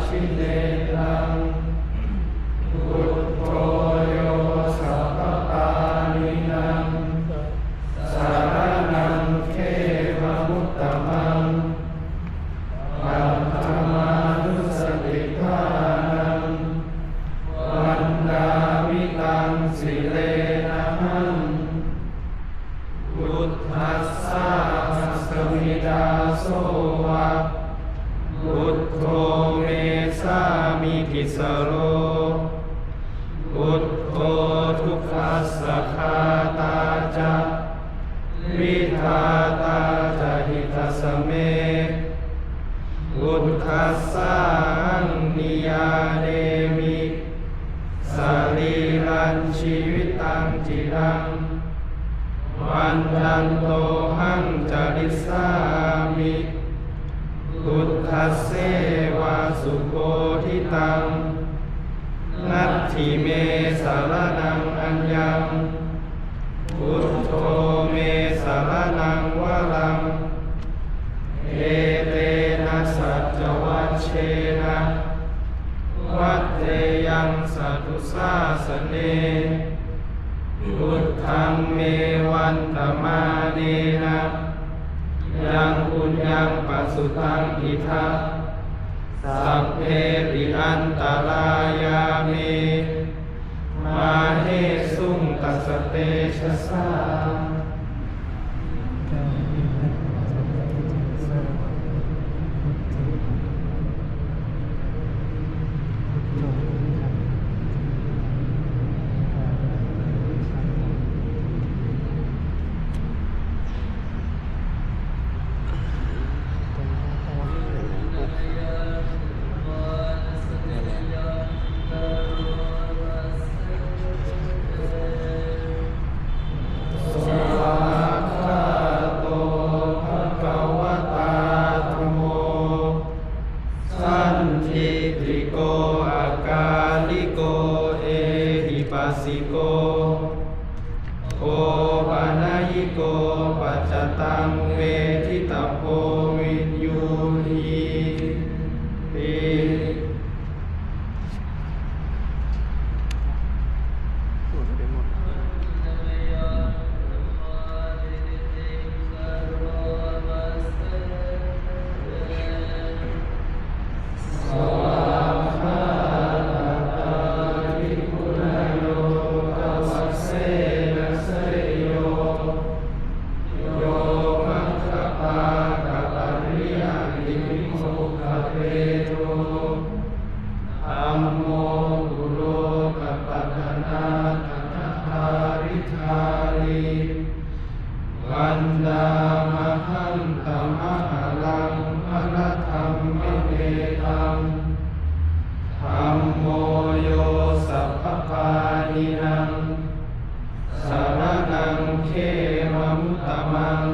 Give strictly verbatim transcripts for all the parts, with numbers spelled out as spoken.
jinaṃ. Buddho yo sabbapāṇīnaṃ saraṇaṃ khemamuttamaṃ. Paṭhamānussatiṭṭhānaṃ vandāmi taṃ sirenahaṃ. Buddhassāhasmi dāso va, buddho me sāmikissaro. Buddho dukkhassa ghātā ca, vidhātā ca hitassa me. Buddhassāhaṃ niyyādemi, sarīrañjīvitañcidaṃ. Vandantohaṃ carissāmi, buddhasseva subodhitaṃ. Natthi me saraṇaṃ aññaṃ, buddho me saraṇaṃ varaṃ. Etena saccavajjena, vaḍḍheyyaṃ satthussāsane. Buddhaṃ me vandamānena, yaṃ puññaṃ pasutaṃ idha, sabbepi antarāyā me, māhesuṃ tassa tejasā. Svākkhāto bhagavatā dhammo, sandiṭṭhiko akāliko ehipassiko, opanayiko paccattaṃ veditabbo viññūhīti. Dhammo guru kappadana tathāgārī, vandāmahaṃ tamaharaṃ paradhammametaṃ. Dhammo yo sabbapāṇīnaṃ saraṇaṃ khemamuttamaṃ.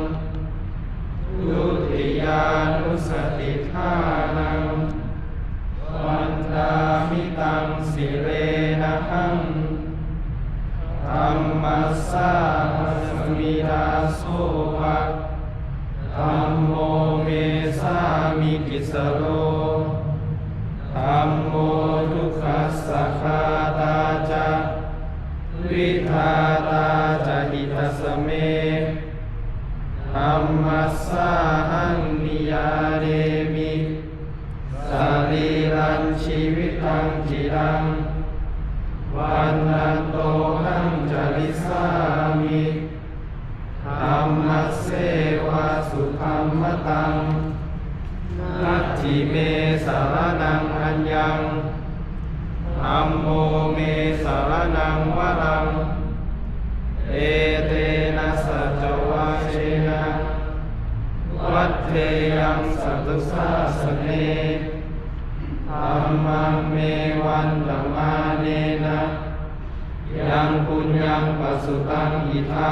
Dutiyānussatiṭṭhānaṃ vandāmi taṃ sirenahaṃ. Dhammassāhasmi dāso va, dhammo me sāmikissaro. Dhammo dukkhassa ghātā ca, vidhātā ca hitassa me. Dhammassāhaṃ niyyādemi, sarīrañjīvitañcidaṃ. Vandantohaṃ carissāmi, dhammasseva sudhammataṃ. Natthi me saraṇaṃ aññaṃ, dhammo me saraṇaṃ varaṃ. Etena saccavajjena, vaḍḍheyyaṃ satthu sāsane. Dhammaṃ me vandamānena, yaṃ puññaṃ pasutaṃ idha,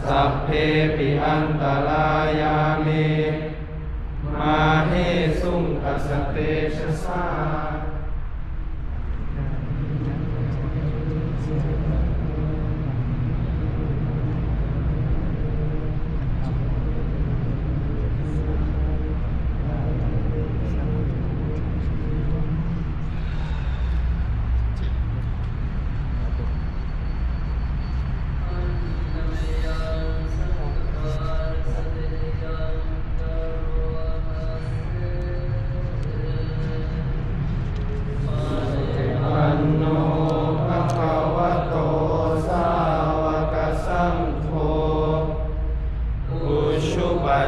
sabbepi antarāyā me, māhesuṃ tassa tejasā.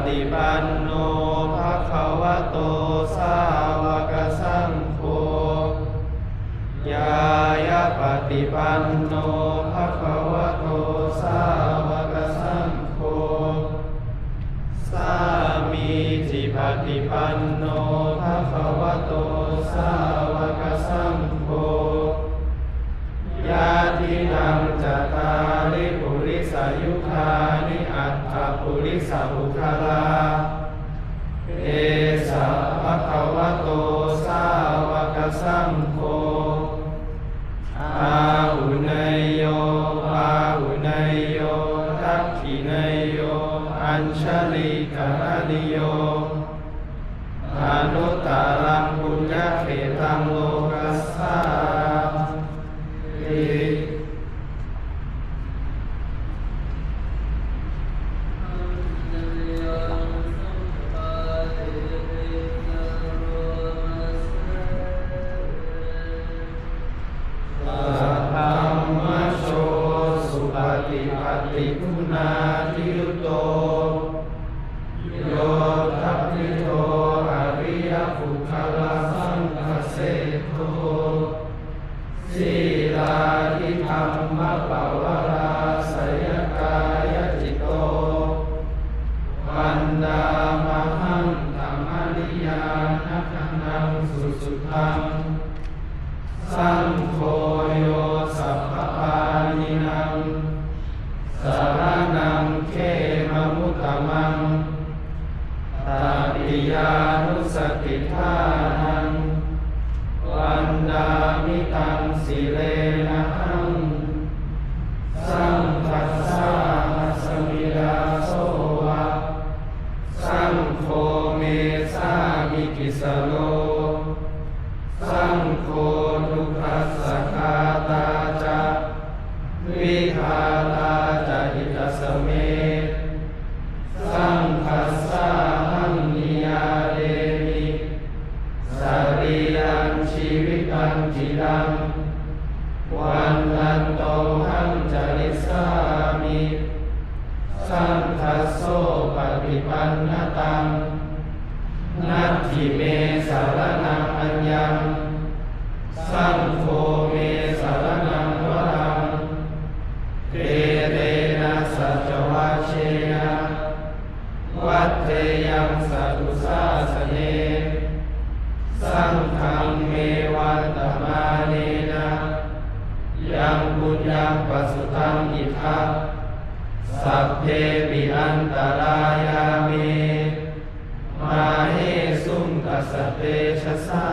Panno bhagavato sāvakasaṅgho, ñāyapaṭipanno bhagavato sāvakasaṅgho, sāmīcipaṭipanno bhagavato sāvakasaṅgho, yadidaṃ cattāri purisayugāni aṭṭha purisapuggalā, esa bhagavato sāvakasaṅgho, āhuneyyo pāhuneyyo dakkhiṇeyyo añjalikaraṇīyo, anuttaraṃ puññakkhettaṃ lokassāti. Saddhammajo supaṭipattiguṇādiyutto, yoṭṭhabbidho ariyapuggalasaṅghaseṭṭho, sīlādidhammapavarāsayakāyacitto, vandāmahaṃ tamariyāna gaṇaṃ susuddhaṃ. Saṅgho yo sabbapāṇīnaṃ saraṇaṃ khemamuttamaṃ, tatiyānussatiṭṭhānaṃ vandāmi taṃ sirenahaṃ. Saṅghassāhasmi dāso va, saṅgho me sāmikissaro, saṅgho dukkhassa ghātā ca, vidhātā ca hitassa me. Saṅghassāhaṃ niyyādemi, sarīrañjīvitañcidaṃ, vandantohaṃ carissāmi, saṅghassopaṭipannataṃ. Natthi me saraṇaṃ aññaṃ, saṅgho me saraṇaṃ varaṃ, etena saccavajjena vaḍḍheyyaṃ satthu sāsane. Saṅghaṃ me vandamānena yaṃ puññaṃ pasutaṃ idha, sabbepi antarāyā me māhesuṃ tassa tejasā.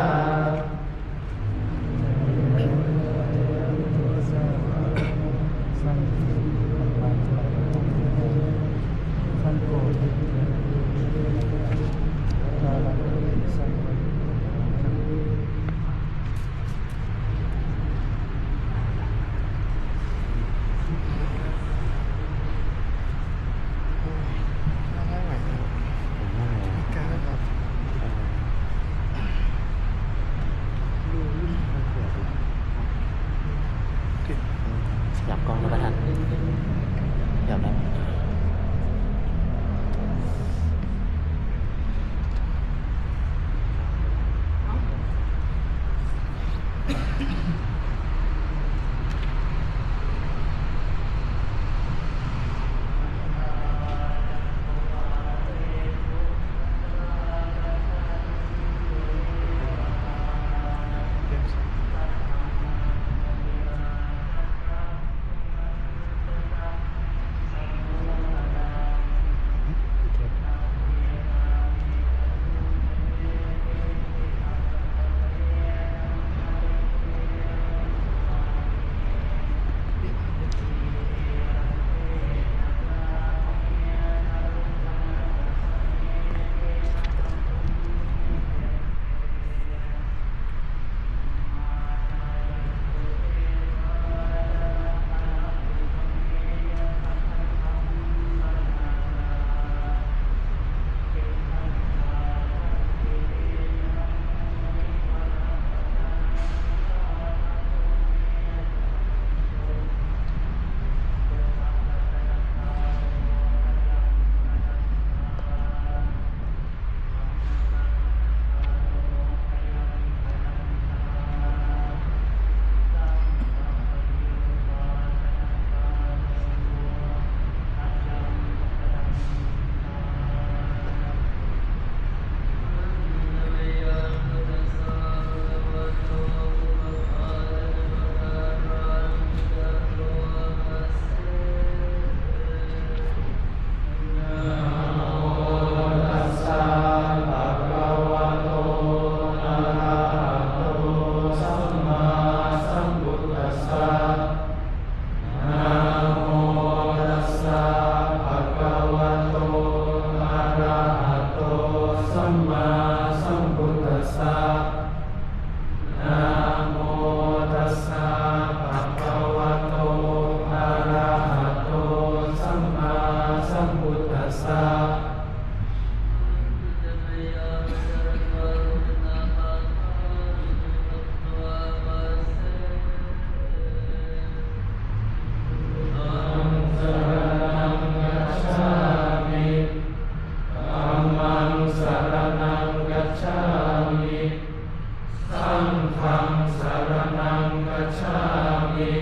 Saṅghaṃ saraṇaṃ gacchāmi.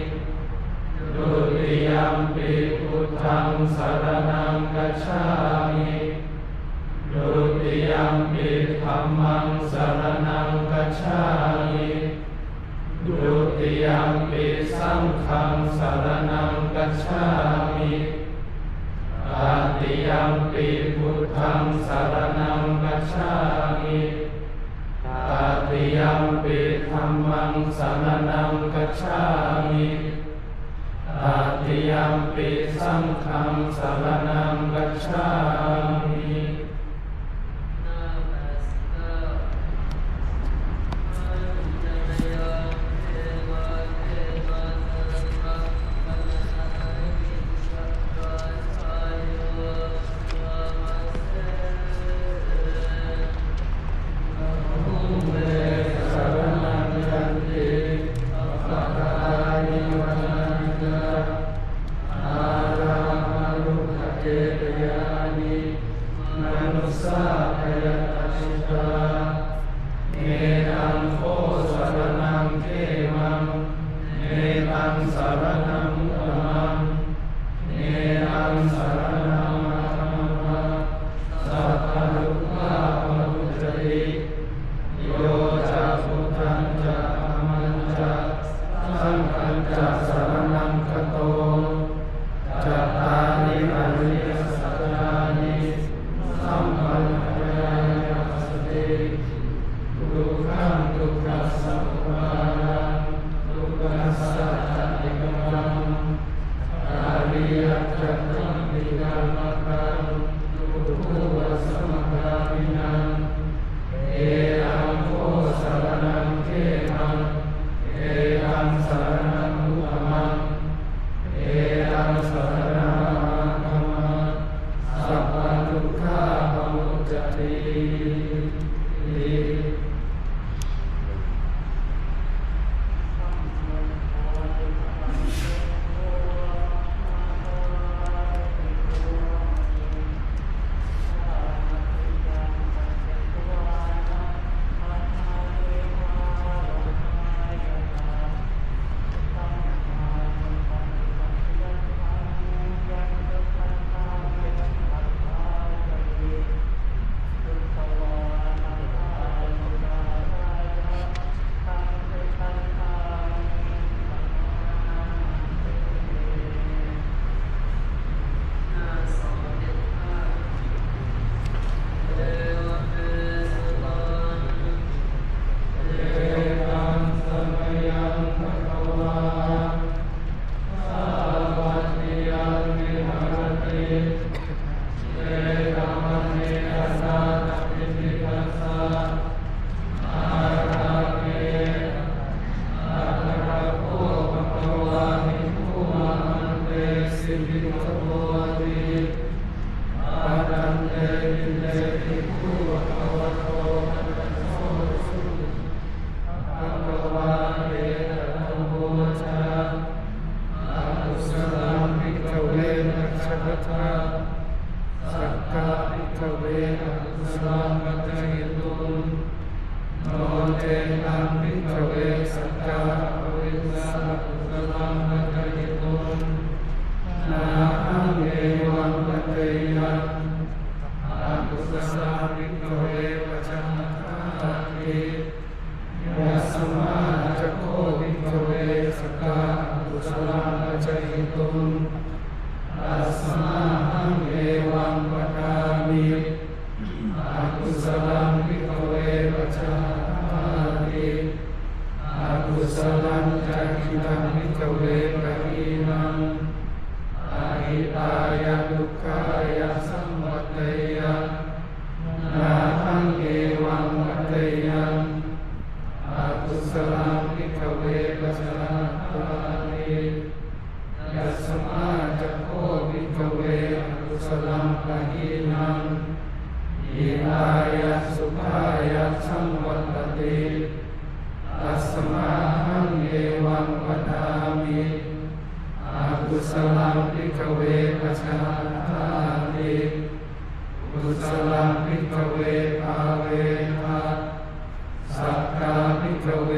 Dutiyampi buddhaṃ saraṇaṃ gacchāmi. Dutiyampi dhammaṃ saraṇaṃ gacchāmi. Dutiyampi saṅghaṃ saraṇaṃ gacchāmi. Tatiyampi buddhaṃ saraṇaṃ gacchāmi. Tatiyampi dhammaṃ saraṇaṃ gacchāmi. Tatiyampi saṅghaṃ saraṇaṃ gacchāmi. Netaṃ kho saraṇaṃ khemaṃ, netaṃ saraṇaṃ uttamaṃ, netaṃ saraṇaṃ āgamamaṃ, sabbadukkhā pamuccati. Yo ca buddhañca dhammañca saṅghañca saraṇaṃ gato, cattāri ariyasacchāni sambojjhāya passati. Dukkhaṃ dukkhassamuppādaṃ dukkhassa ca nibbānaṃ ariyasaccaṃ nibbānamaggānaṃ dukkhūpasamagāminaṃ. Etaṃ kho saraṇaṃ khemaṃ, etaṃ saraṇaṃ uttamaṃ, etaṃ saraṇaṃ āgamamaṃ, sabbadukkhā pamuccati. Bhagavā etadavoca: Akusalaṃ bhikkhave pacchā atthā sakkā bhikkhave akusalaṃ paccayituṃ. No cetaṃ bhikkhave sakkā bhikkhū akusalaṃ paccayituṃ. Nahaṃ evaṃ paccayyaṃ akusalaṃ bhikkhave pacchā atthāti. Yasmā ca kho bhikkhave sakkā akusalaṃ paccayituṃ, tasmāhaṃ evaṃ vadāmi: Akusalaṃ bhikkhave pacchā atthāti. Akusalañca idaṃ bhikkhave pahīnaṃ atītāya dukkhāya saṃvatteyya. Nahaṃ evaṃ vadeyyaṃ: Akusalaṃ bhikkhave pacchā atthāti. Yasmā ca kho bhikkhave akusalaṃ pahīnaṃ hitāya sukhāya saṃvattati, tasmāhaṃ evaṃ vadāmi: Akusalaṃ bhikkhave pacchā atthāti. Kusalaṃ bhikkhave bhāvetha sakkā bhikkhave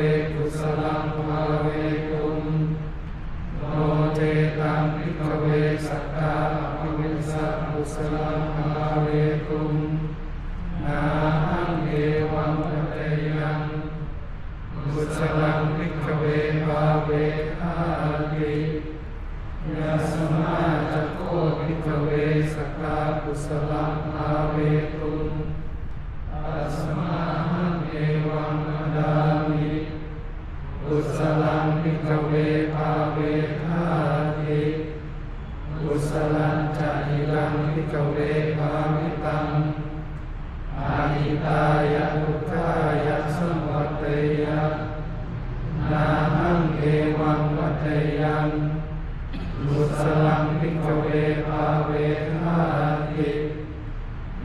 Yasmā ca kho bhikkhave sakkā kusalaṃ bhāvetum, tasmāhaṃ evaṃ vadāmi: kusalaṃ bhikkhave bhāvetāti. Kusalañca idaṃ bhikkhave bhāvitaṃ, ahitāya dukkhāya saṃvatteyya. Nāhaṃ evaṃ vadeyyaṃ: kusalaṃ bhikkhave bhāvetāti.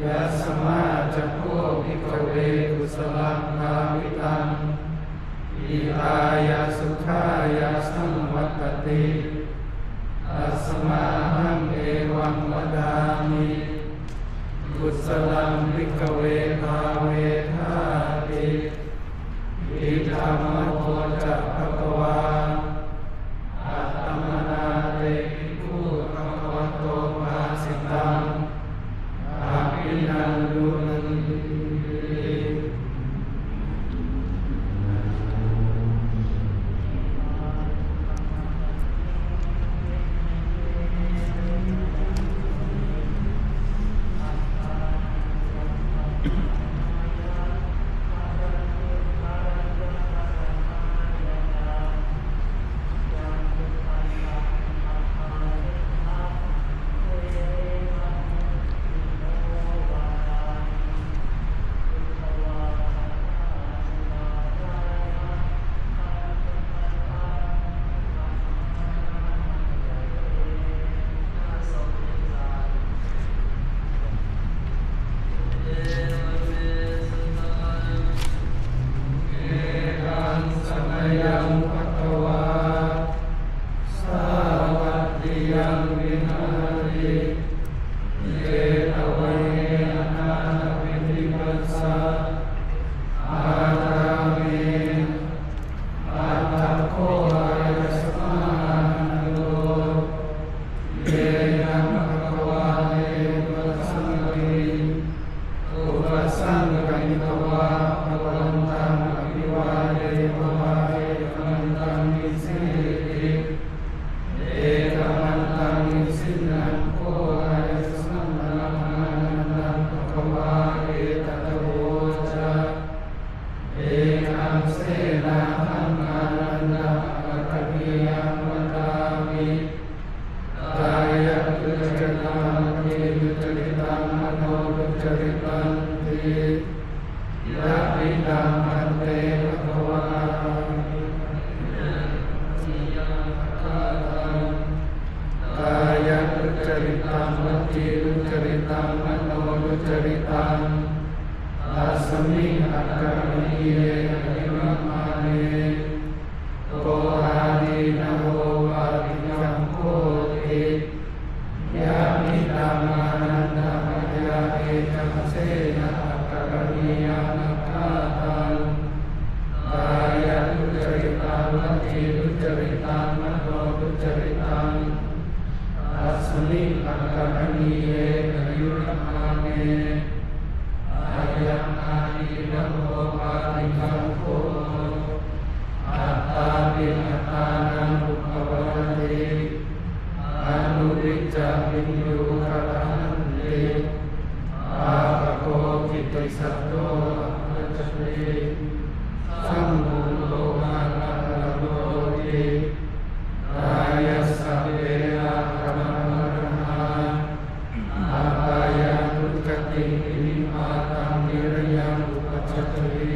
Yasmā ca kho bhikkhave kusalaṃ bhāvitaṃ, hitāya sukhāya saṃvattati, tasmāhaṃ evaṃ vadāmi: kusalaṃ bhikkhave bhāvetāti. Idamavoca bhagavā. Attamanā te bhikkhū bhagavato bhāsitaṃ abhinandunti. Ekaṃ samayaṃ bhagavā sāvatthiyaṃ viharati jetavane anāthapiṇḍikassa ārāme. Atha kho āyasmā ānando yena bhagavā evaṃ upasaṅkamitvā bhagavantaṃ abhivādetvā ekamantaṃ nisīdi. Ekamantaṃ nisinnaṃ kho āyasmantaṃ ānanda bhagavā etadavoca: Ekaṃ senāhaṃ ānanda āgatānaṃ vadāmi: kāyaduccaritaṃ vacīduccaritaṃ manoduccaritanti. Yamidam bhante bhagavā kāyaduccaritaṃ vacīduccaritaṃ manoduccaritaṃ, tasmiṃ akaraṇīye ajjhagahāme kho ādīnavo pāṭikaṅkhoti. Yamidam ānanda mayā ekaṃsena akaraṇīyaṃ akkhātaṃ, kāyaduccaritaṃ vacīduccaritaṃ manoduccaritaṃ, tasmiṃ akaraṇīye ajjhagahāme. Ayaṃ ādīnavo pāṭikaṅkho attāpi attānaṃ uppapajjati, anuvijja viññūhīkarati, pāpako kittisaddo appajjati, sammūḷho mātā karoti, kāyassa verā katamā varaṇā, apāyaduggatiṃ vinipātaṃ virajaṃ uppajjati.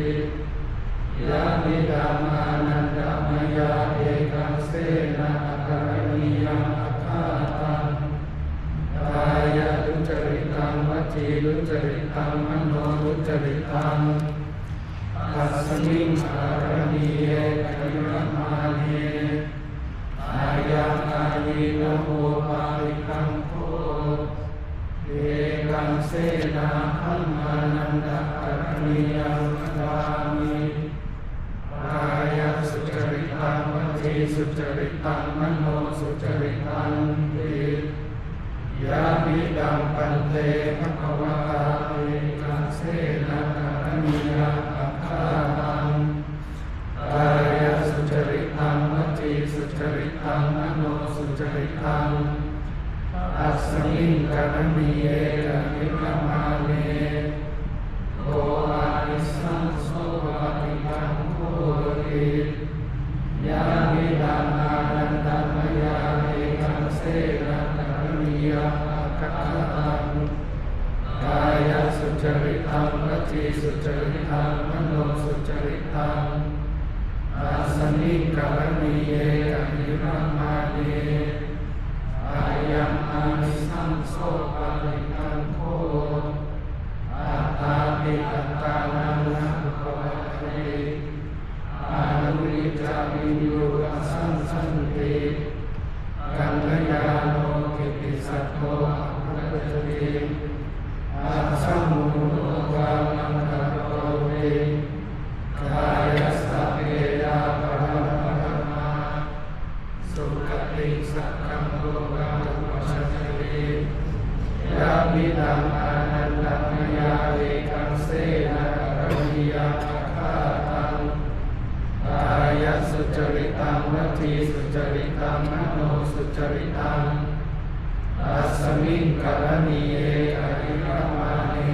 Yamidam ānanda mayā ekaṃsena akaraṇīyaṃ akkhātaṃ, kāyaduccaritaṃ vacīduccaritaṃ manoduccaritaṃ, tasmiṃ akaraṇīye ajjhagahāme. Ayaṃ ādīnavo pāṭikaṅkho, ekaṃ senāhaṃ ānanda akaraṇīyaṃ vadāmi: kāyasucaritaṃ vacīsucaritaṃ manosucaritanti. Yamidam bhante bhagavatā ekaṃsena karaṇīyaṃ akkhātaṃ, kāyasucaritaṃ vacīsucaritaṃ manosucaritaṃ taṃ, asmiṃ karaṇīye kahīnamāne, ko ānisaṃso paṭikaṅkhoti. Yamidaṃ ānanda mayā ekaṃsena karaṇīyaṃ akkhataṃ, kāyasucaritaṃ vacīsucaritaṃ manosucaritaṃ, asmiṃ karaṇīye kahīnamāne, ayaṃ ānisaṃso paṭikaṅkho. Attāpi attānaṃ na uppapajjati, anuviñjamāyuṃ asaṃsati, kalyāṇo kittisaddo appamāṇo, asamūḷho kāmaṃ karoti, kāyassa piyā paramā dhamā, sugatiṃ saggamokkham uppajjati. Yamidaṃ ānanda mayā ekaṃsena karaṇīyaṃ akkhataṃ, kāyasucaritaṃ vacīsucaritaṃ manosucaritaṃ, asmiṃ karaṇīye kahīnamāne,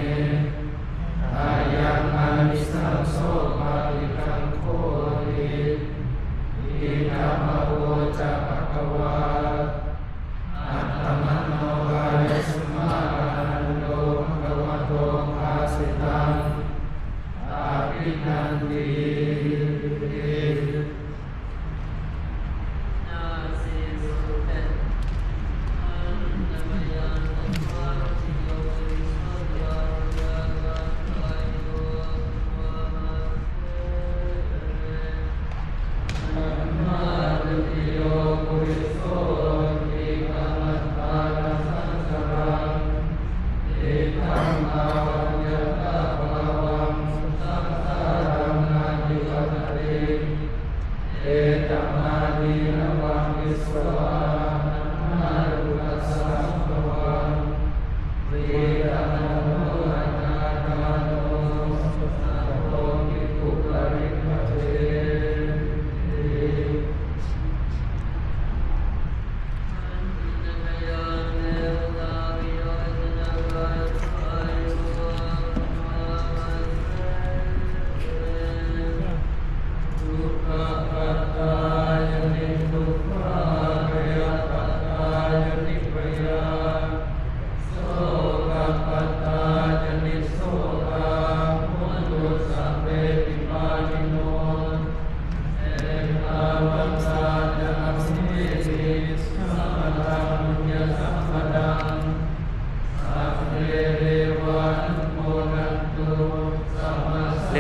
ayaṃ ānisaṃso paṭikaṅkhoti. Idamavoca bhagavā. Attamanogāyasmā bhagavato bhāsitaṃ abhinandīti. Line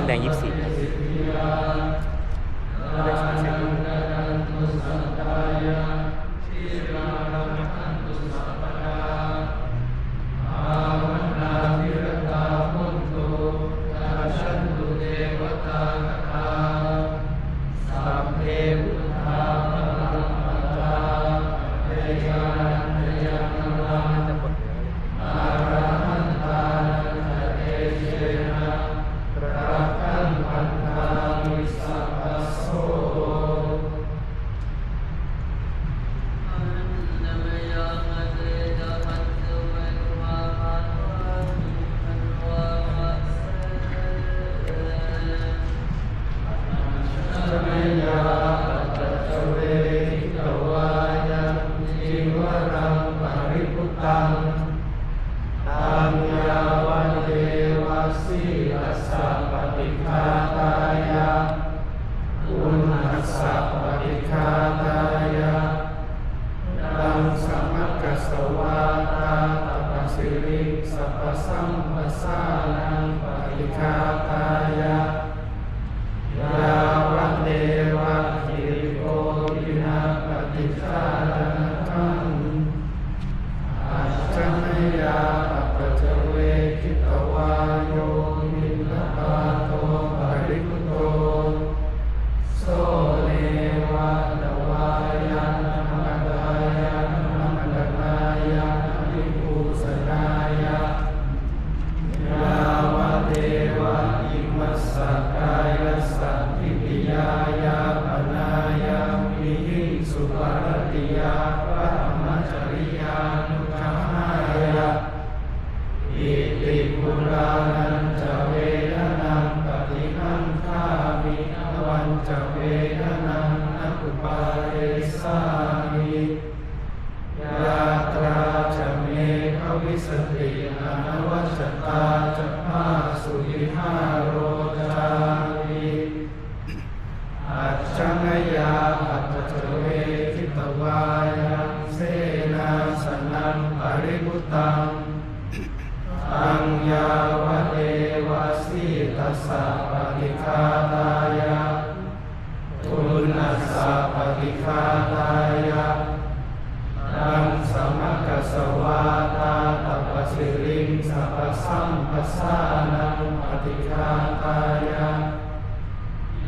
แดง ยี่สิบสี่ ครับ Taṃ yāvadeva sīlassa paṭighātāya, guṇassa paṭighātāya, taṃ samaggassa vā tātapasiriṃ sapasamphassānaṃ paṭighātāya, yāvadeva hirikopinapaṭicchādanatthaṃ ajja mayā apaccavekkhitvā yo piṇḍapāto paribhutto, so neva davāya na madāya na maṇḍanāya na vibhūsanāya, yāvadeva ima ca vedanaṃ na uppādessāmi, yātrā ca me bhavissati anavajjatā ca phāsuvihāro cāti. Ajja mayā apaccavekkhitvā yaṃ senāsanaṃ paribhuttaṃ, taṃ yāvadeva sītassa paṭighātāya, uṇhassa paṭighātāya, daṃsamakasavātātapasiriṃ sapasamphassānaṃ paṭighātāya,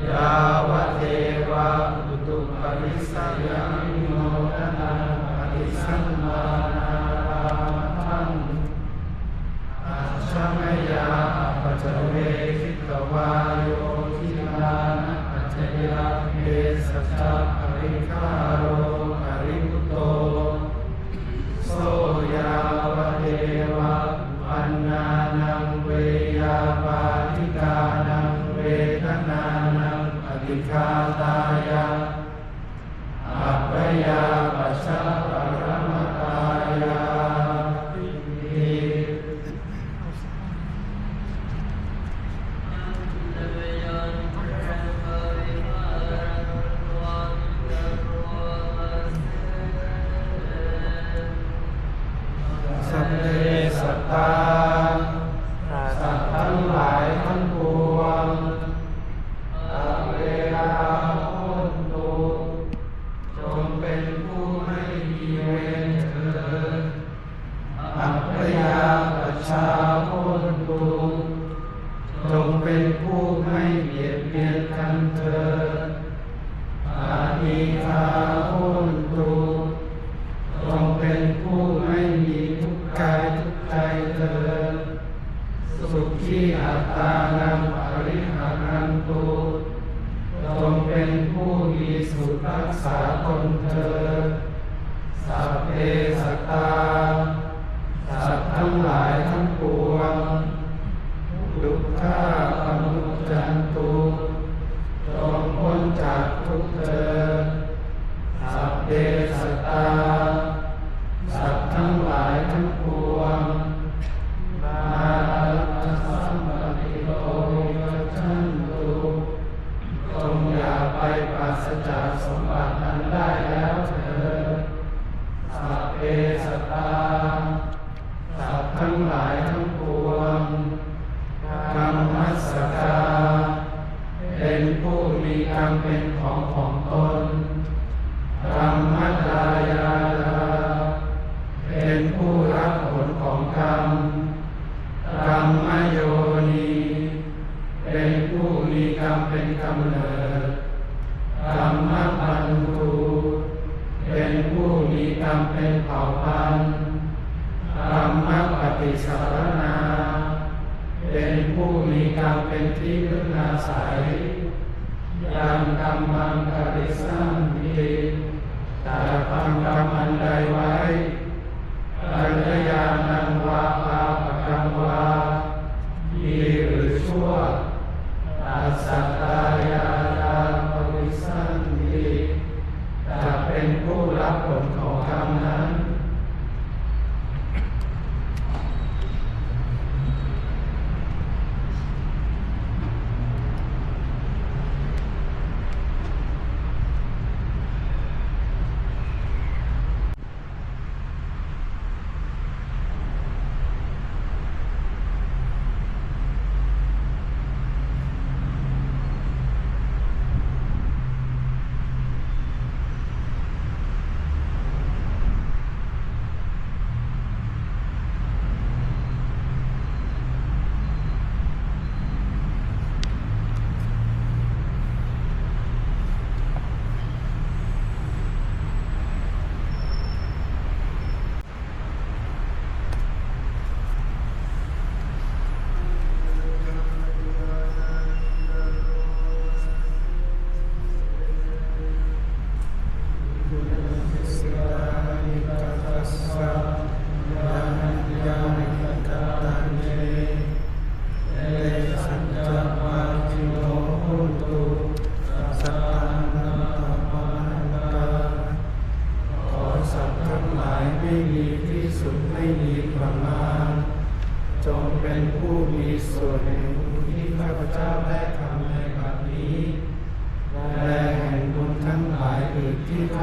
yāvadeva utuparissayaṃvimodanaṃ paṭisallānārāmatthaṃ. Ajja mayā apaccavekkhitvā yo gilānapaccayabhesajjaparikkhāro paribhutto, so yāvadeva uppannānaṃ veyyābādhikānaṃ vedanānaṃ paṭighātāya, abyāpajjhaparamatāyāti. Sabbe sattā,สัตว์ทั้งหลายทั้งปวง averā hontu, จงเป็นผู้ไม่มีเวรเถิด abyāpajjhā hontu, จงเป็นผู้ไม่เบียดเบียนกันเถิด anīghā hontu, จงเป็นผู้ไม่มีทุกข์กายทุกข์ใจเถิด sukhī attānaṃ pariharantu, จงเป็นผู้มีสุขรักษาตนเถิด sabbe sattā, สัตว์ทั้งหลายทั้งปวง dukkhā pamuccantu, จงพ้นจากทุกข์เถิด sabbe sattā, สัตว์ทั้งหลายทั้งปวง mā rakkhaṃ sampattito vigacchantu, จงอย่าไปปราศจากสมบัติอันได้แล้วเถิด sabbe sattā, สัตว์ทั้งหลายทั้งปวง kammassakā, เป็นผู้มีกรรมเป็นของของตน kammadāyādā, เป็นผู้รับผลของกรรม kammayonī, เป็นผู้มีกรรมเป็นกำเนิด kammabandhū, เป็นผู้มีกรรมเป็นเผ่าพันธุ์ kammapaṭisaraṇā, เป็นผู้มีกรรมเป็นที่พึ่งอาศัย yaṃ kammaṃ karissanti, จักทำกรรมอันใดไว้ kalyāṇaṃ vā pāpakaṃ vā, ดีหรือชั่ว tassa dāyādā bhavissanti, จะเป็นผู้รับผลของกรรมนั้น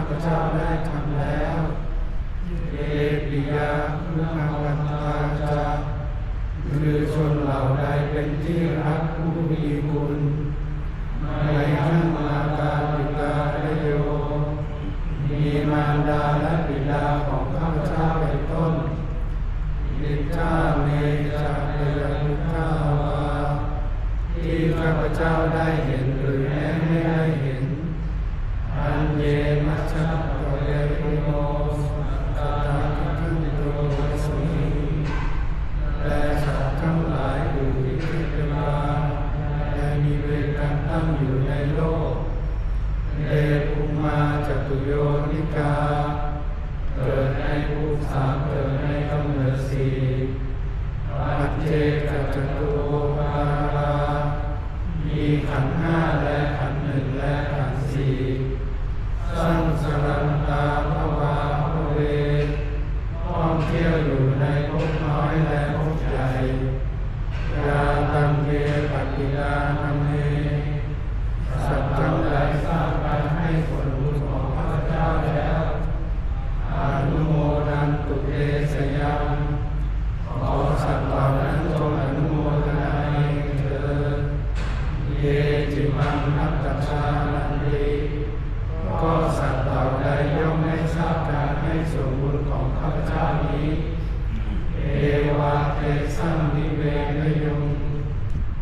ข้าพเจ้าได้ทำแล้ว Ye piyā guṇavantā ca คือชนเหล่าใดเป็นที่รักผู้มีคุณ Mayhaṃ mātāpitādayo มีมารดาและบิดาของข้าพเจ้าเป็นต้น Diṭṭhā me ca ayaṃ diṭṭhā vā ที่ข้าพเจ้าได้เห็นหรือแม้ไม่ได้เห็น Aññe majjhapadehino sattā tiṭṭhanto asmiṃ และสัตว์ทั้งหลายอยู่ที่เป็นกลางและมีเวรกันตั้งอยู่ในโลก Te bhummā catuyonikā เกิดในภูมิสาม เกิดในกำเนิดสี่ Paccekacatulokārā มีขันธ์ห้าและขันธ์หนึ่งและขันธ์สี่ Saṃsarantā bhavābhave ท่องเที่ยวอยู่ในภพน้อยและภพใหญ่ Yātaṃ ve paṭidānaṃ me สัตว์ทั้งหลายทราบการให้ผลบุญของข้าพเจ้าแล้ว Anumodantu te sayaṃ ขอสัตว์เหล่านั้นจงอนุโมทนาเองเถิด Ye cimaṃ nappajānanti ก็สัตว์เหล่าใดย่อมไม่ทราบการให้ส่วนบุญของข้าพเจ้านี้ Devā tesaṃ nivedayuṃ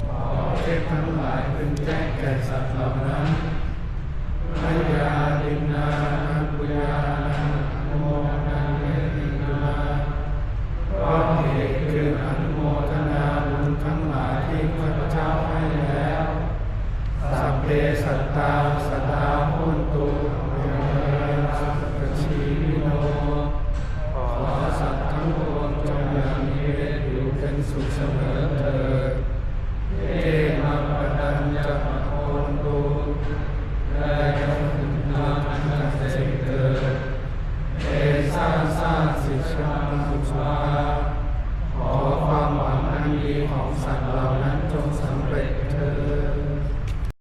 ขอเทพทั้งหลายพึงแจ้งแก่สัตว์เหล่านั้น Mayā dinnānaṃ puññānaṃ anumodanetu เพราะเหตุคืออนุโมทนาบุญทั้งหลายที่ข้าพเจ้าให้แล้ว Sabbe sattā sadā